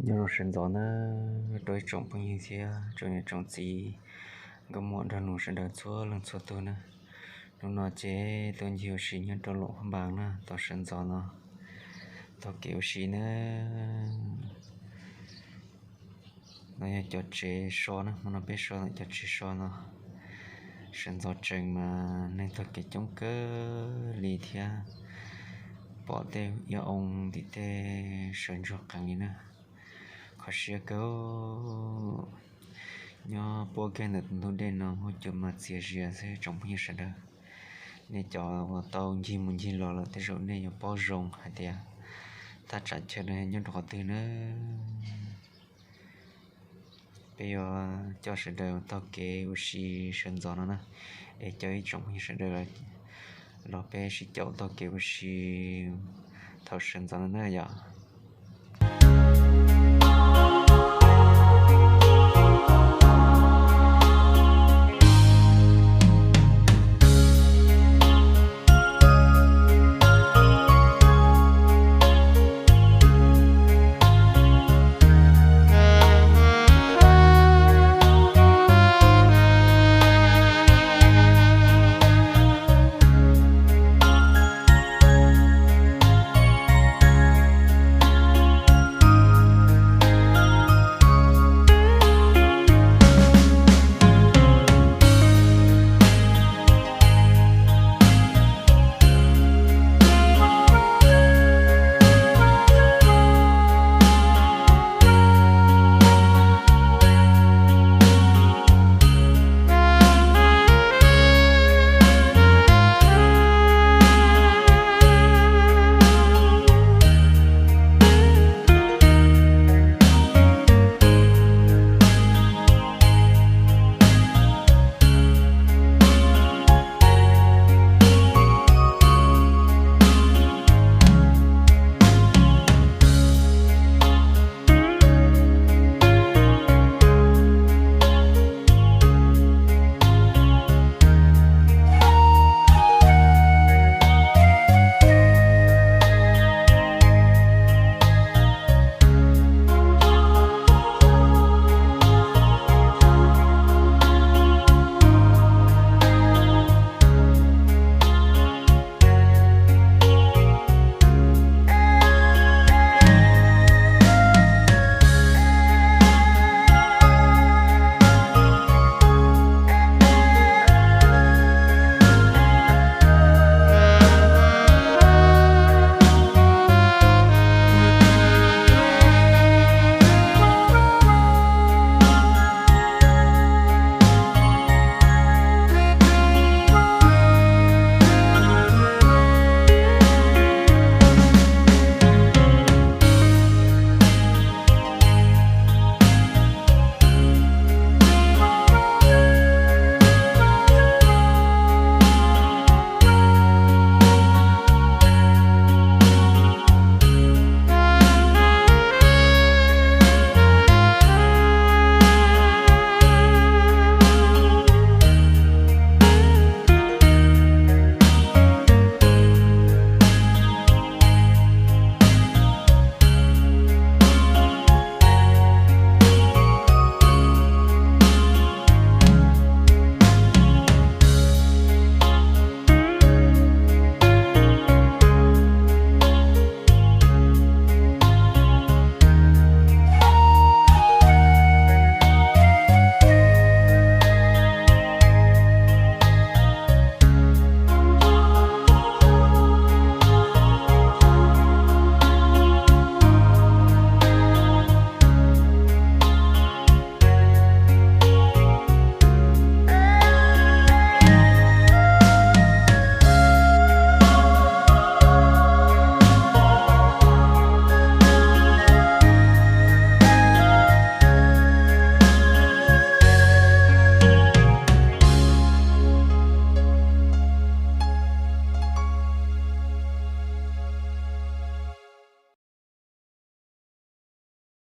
Nyob zoo sawv ntxov na, rau ib tsoom phooj ywg thiab tsoom niam tsoom txiv, nkauj muam nraug nus sawv daws txhua leej txhua tug na. Hnub no ces tuaj ncig ua si nyob rau Luam Phab Npas na, tau sawv ntxov no taug kev ua si na. No yog cov tsev so na, hmo no peb so ntawm cov tsev so no. Sawv ntxov tsees mas neeg taug kev coob kawg li thiab, pom tej ib oo tim tej sawv ntsuag qees li na. Kho siab kawg. Nyob puab kiag ntawm tus ntug dej no huab cua mas txias zias xwb tsoom phooj ywg sawv daws. Nej cov uas tau ncig mus ncig los lawm tej zaum nej yuav paub zoo hais tias thaj tsam chaw no nyob rau qhov twg na. Peb yuav coj sawv daws taug kev ua si sawv ntxov no na, es coj ib tsoom phooj ywg sawv daws los peb sib caum taug kev ua si thaum sawv ntxov no na yom.